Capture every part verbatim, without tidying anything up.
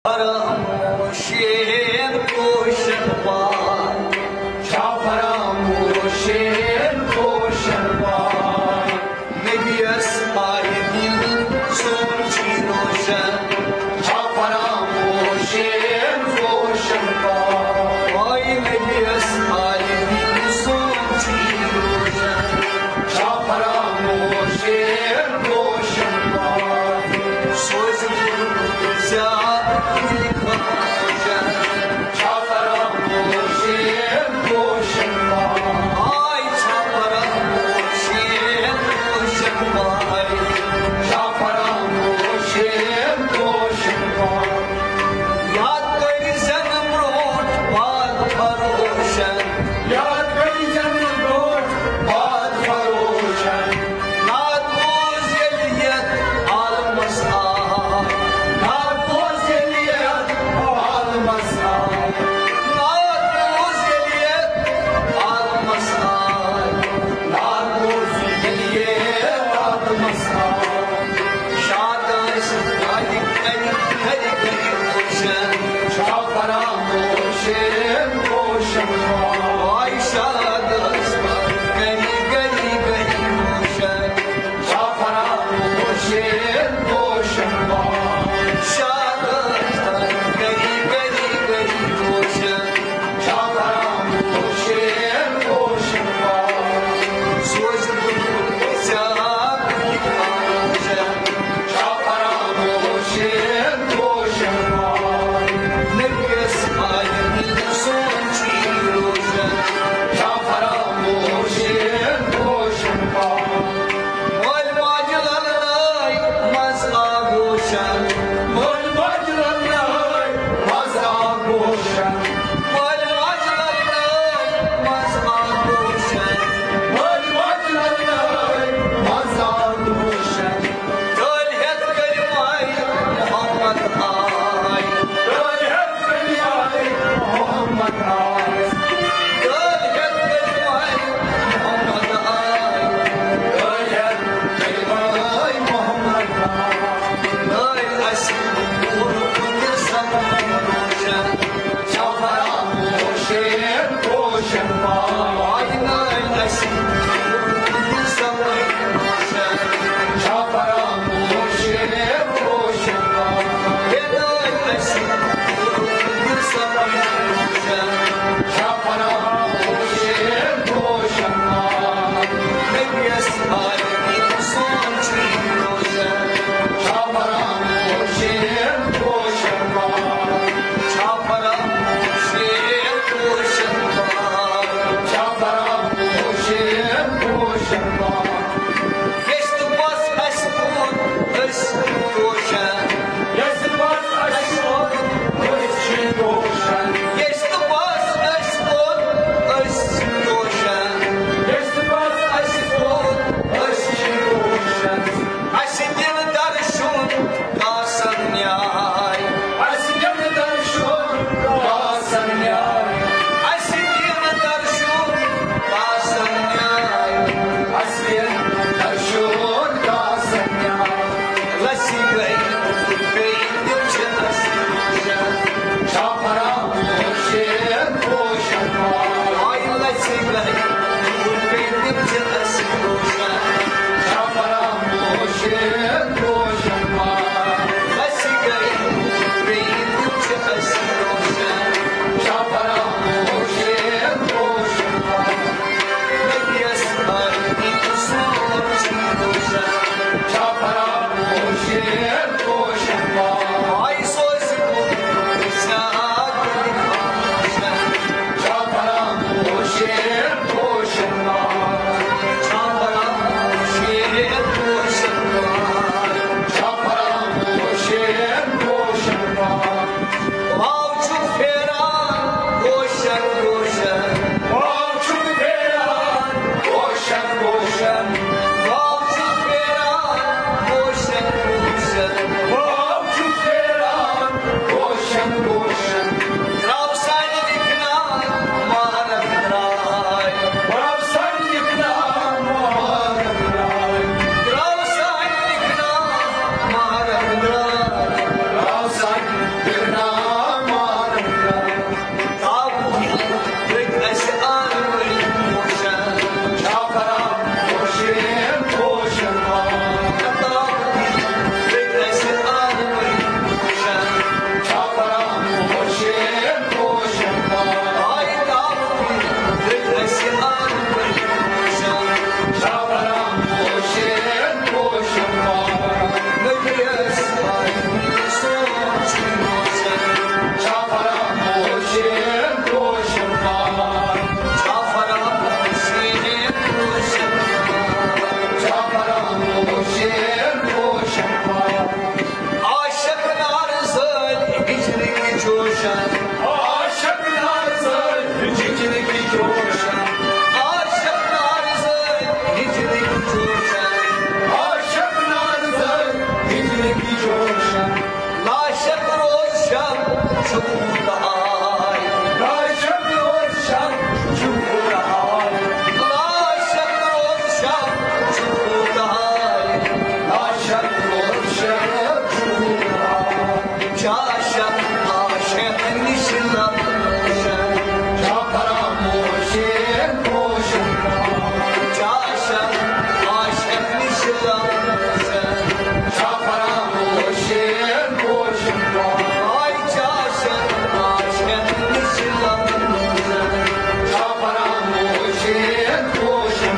فراموشین پوشن پار، چھا فراموشین پوشن پار۔ نبیس آیہِ دِل سون چھی روشن، چھا فراموشین پوشن پار۔ آیہِ نبیس آیہِ دِل سون چھی روشن، چھا فراموشین پوشن پار۔ سوزِ زیادٕ دِل خاموشن۔ عاشق نازل ہجر کی جوشن، عاشق نازل ہجر کی جوشن، عاشق نازل ہجر کی جوشن۔ لاشک روز شب چھپو رہا ہے، لاشک روز شب چھپو رہا ہے، لاشک روز شب چھپو رہا ہے، لاشک روز شب چھپو رہا ہے۔ جاشن عاشق نش لب نوشن، جا فراموشین پوشن۔ جاشن عاشق نش لب نوشن، جا فراموشین پوشن۔ آی جاشن عاشق نش لب نوشن، جا فراموشین پوشن۔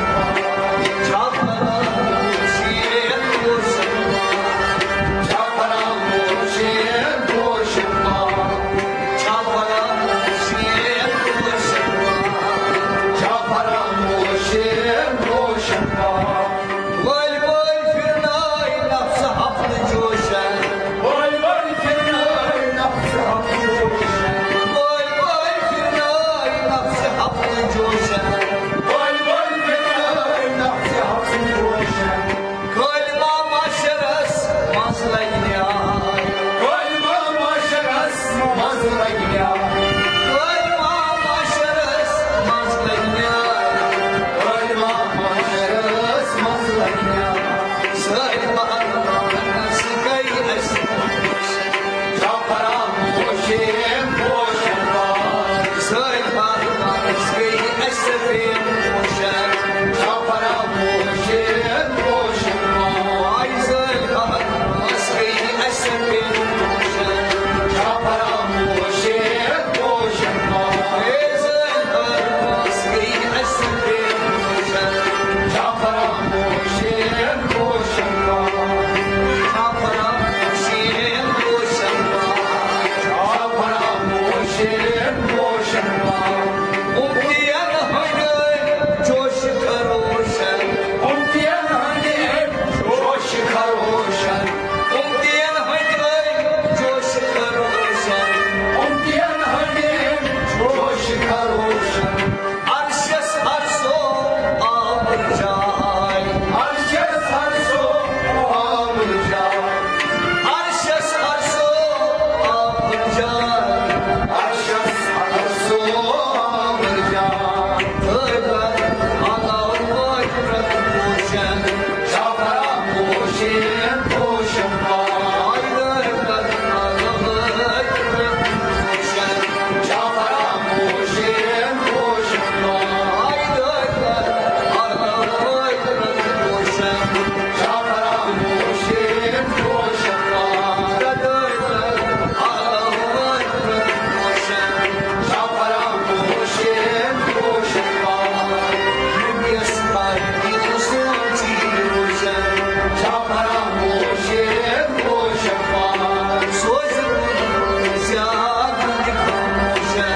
جا فراموشین پوشن، جا فراموشین پوشن۔ جا فراموشین پوشن، جا فراموشین پوشن۔ وٲلۍ وٲلۍ پھِرنٲے نفسہٕ ہفتہٕ جوشن۔ وٲلۍ وٲلۍ پھِرنٲے نفسہٕ ہفتہٕ جوشن۔ وٲلۍ وٲلۍ پھِرنٲے نفسہٕ ہفتہٕ جوشن۔ وٲلۍ وٲلۍ پھِرنٲے نفسہٕ ہفتہٕ جوشن۔ کٲلۍ ما معاشرس منٛز لگہِ نیاے۔ کٲلۍ ما معاشرس منٛز لگہِ نیاے۔ کٲلۍ ما معاشرس منٛز لگہِ نیاے۔ کٲلۍ ما معاشرس منٛز لگہِ نیاے۔ سٲرۍ پہلوانس گٔے اسہِ جا فراموشین پوشن پاس۔ سٲرۍ پہلوانس گٔے اسہِ سفید پوشن۔ جا فراموشین پوشن پاس۔ آی سٲرۍ پہلوانس گٔے اسہِ سفید پوشن۔ جا فراموشین پوشن پاس۔ اے سٲرۍ پہلوانس گٔے اسہِ سفید پوشن۔ جا فراموشین پوشن پاس۔ جا فراموشین پوشن پاس۔ جا فراموشین پوشن پاس۔ امتین ہنڈ جوش خروشن۔ امتین ہنڈ جوش خروشن۔ امتین ہنڈ جوش خروشن۔ امتین ہنڈ جوش خروشن۔ عرشس ہر سو آبر جاے۔ عرشس ہر سو آبر جاے۔ عرشس ہر سو آبر جاے۔ عرشس ہر سو آبر جاے۔ ٲدر علاوٕ وٲتۍ پرٛٮ۪تھ پوشن۔ جا فراموشین پوشن پاس۔ جا فراموشین پوشن پاس۔ جا فراموشین پوشن پاس۔ جا فراموشین پوشن پاس۔ نبیس پاک کی سوچی روشن۔ جا فراموشین پوشن پاس۔ سوز زیاد خاموشن۔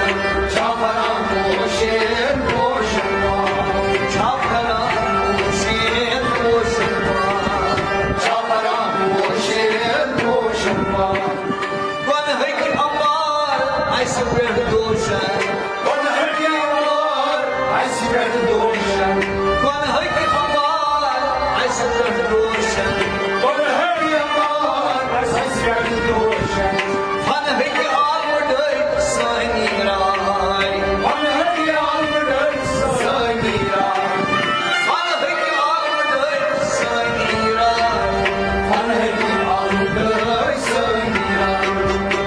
جا فراموشین پوشن پاس۔ جا فراموشین پوشن پاس۔ جا فراموشین پوشن پاس۔ بۄنہٕ ہیٚکہِ اَمبار اَسہِ پٮ۪ٹھ دوشن۔ بۄنہٕ ہیٚکہِ اَمبار اَسہِ پٮ۪ٹھ دوشن۔ بۄنہٕ ہیٚکہِ اَمبار اَسہِ پٮ۪ٹھ دوشن۔ بۄنہٕ ہیٚکہِ اَمبار اَسہِ پٮ۪ٹھ دوشن۔ بۄنہٕ ہیٚکہِ آلوُڈٕے سٲنی راے۔ بۄنہٕ ہیٚکہِ آلوُڈٕے سٲنی راے۔ بۄنہٕ ہیٚکہِ آلوُڈٕے سٲنی راے۔ بۄنہٕ ہیٚکہِ آلوُڈٕے سٲنی راے۔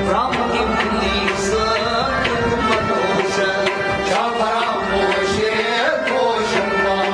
برٛہم ابلیس تہٕ مدہوش۔ جا فراموشین پوشن پاس۔